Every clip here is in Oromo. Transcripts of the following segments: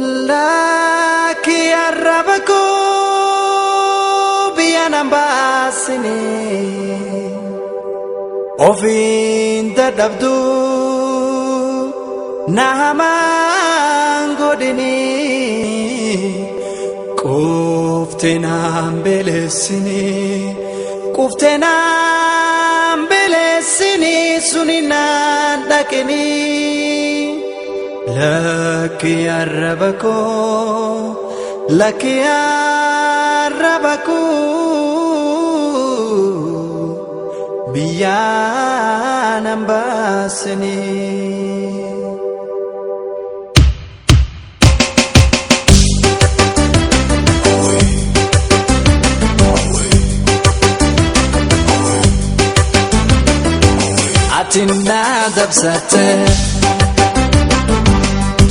Lakki arraba koo biyya nan baasine, ofiin dadhabdu na hamaan godhini, quuftee naan beelessini, quuftee naan beelessini, suni naan dhaqini. Lakki arraba koo, lakki arraba koo, biyya nan baasini. Ati na dabsate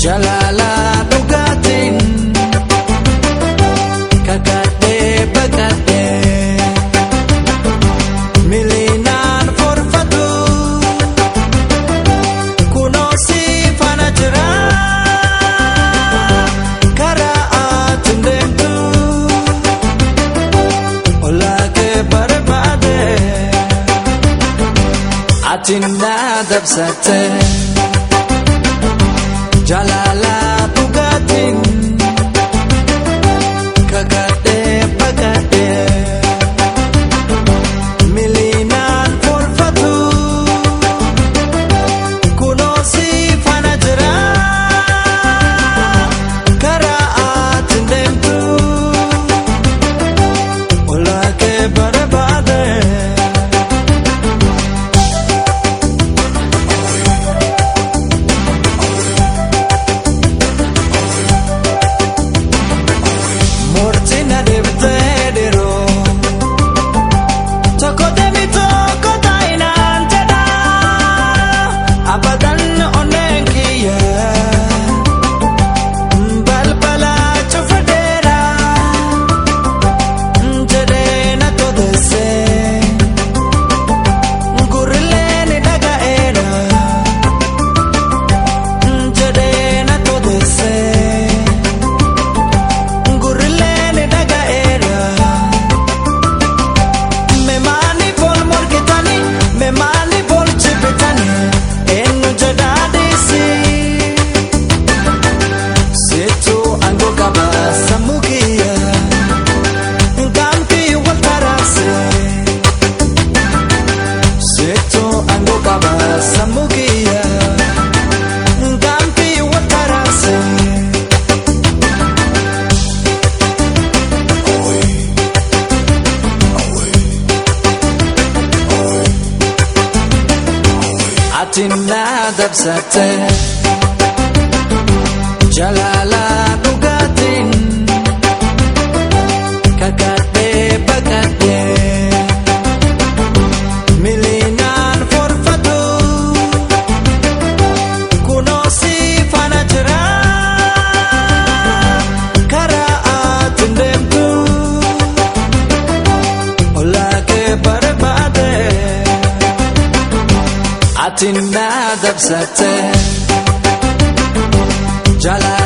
jalaala dhugaatiin, kakadhee baqadhee miliinaan forfatu, kunoo si faana jira karaa atiin deemtu, ollaa kee barbaade. Ati na dabsate jalaala dhugaatiin, kakadhee baqadhee miliinaan forfatu, kunoo si faana jira karaa atiin deemtu, ollaa kee barbaade. Murtiin na deebitee diroo tokko deemi tokko taa'inaan jedha, abadan onneen kiyya balbala cufadheera jedhee na todeesse, gurrillee ni dhaga'eera jedhee na todeesse. Gurrillee ni dhaga'eera. Mee maaliif ol morkitanii? Mee maaliif ol jibbitanii? Eenyu jedhaa dhiisi? Situ aangoo qaba sammuu kiyya. Gaanfi wal taraase. Situ aangoo qaba sammuu kiyya. Gaanfi wal taraase. Ati na dabsate jalaala dhugaatiin, kakadhee baqadhee miliinaan forfatu, kunoo si faana jira karaa atiin deemtu, ollaa kee barbaade. Ati na dabsate jalaala.